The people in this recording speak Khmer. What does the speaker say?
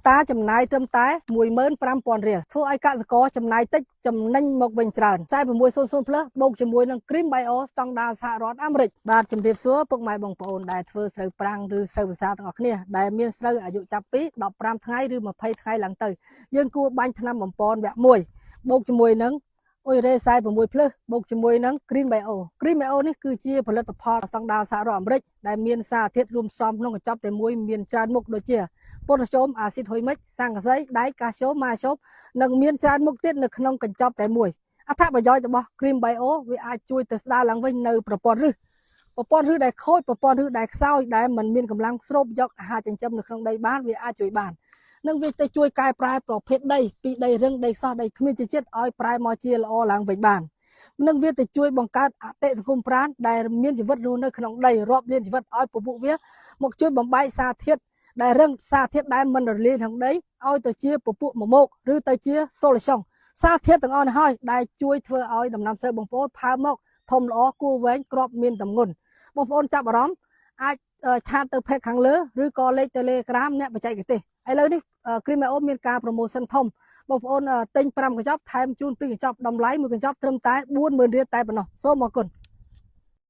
តាចំណាយត្រឹមតែ 15,000 រៀល ធ្វើឲ្យកសិករចំណាយតិចចំណេញមកវិញច្រើន។ 4600 Plus បូកជាមួយនឹង Cream Bio ស្តង់ដារសហរដ្ឋអាមេរិក។ បាទ ជំរាបសួរពុកម៉ែបងប្អូនដែលធ្វើស្រូវប្រាំងឬស្រូវវស្សាទាំងអស់គ្នា ដែលមានស្រូវអាយុចាប់ពី 15 ថ្ងៃឬ 20 ថ្ងៃឡើងទៅ យើងគួរបាញ់ថ្នាំបំប៉នវគ្គ 1 បូកជាមួយនឹងអ៊ុយរ៉េ 46 Plus បូកជាមួយនឹង Green Bio។ Green Bio នេះគឺជាផលិតផលស្តង់ដារសហរដ្ឋអាមេរិក ដែលមានសារធាតុរួមផ្សំក្នុងកញ្ចប់តែមួយមានច្រើនមុខ ដូចជាប៉ូតាស្យូម អាស៊ីតហ៊ុយមិច ស័ង្កសី ដែក កាល់ស្យូម ម៉ាស្យូម និងមានច្រើនមុខទៀតនៅក្នុងកញ្ចប់តែមួយ។ អត្ថប្រយោជន៍របស់ Cream Bio វាអាចជួយទៅស្ដារឡើងវិញនៅប្រព័ន្ធឫស ប្រព័ន្ធឫសដែលខូច ប្រព័ន្ធឫសដែលខ្សោយ ដែលមិនមានកម្លាំងស្រូបយកអាហារចិញ្ចឹមនៅក្នុងដីបាន វាអាចជួយបាន និងវាទៅជួយកែប្រែប្រភេទដីពីដីរឹង ដីសោះ ដីគ្មានជីជាតិ ឲ្យប្រែមកជាល្អឡើងវិញបាន និងវាទៅជួយបង្កើតអតិសង្គមប្រាណដែលមានជីវិតរស់នៅក្នុងដីរាប់លានជីវិត ឲ្យពពួកវាមកជួយបំបែកសារធាតុដែលរឹង សារធាតុដែលមិនរលាយក្នុងដី ឲ្យទៅជាពពួកមមោក ឬទៅជាសូលសុង។ សារធាតុទាំងអស់នេះហើយដែលជួយធ្វើឲ្យដំណាំស្រូវបងប្អូនផើមមកធំល្អ គួរវែង គ្រាប់មានទម្ងន់។ បងប្អូនចាប់អារម្មណ៍អាចឆាតទៅផេកខាងលើ ឬក៏លេខ Telegram អ្នកបច្ចេកទេស។ ឥឡូវនេះ Cream Bio មានការ promotion ធំ បងប្អូនទិញ 5 កញ្ចប់ ថែមជូន 2 កញ្ចប់ តម្លៃមួយកញ្ចប់ត្រឹមតែ 40000 រៀលតែប៉ុណ្ណោះ។ សូមអរគុណ។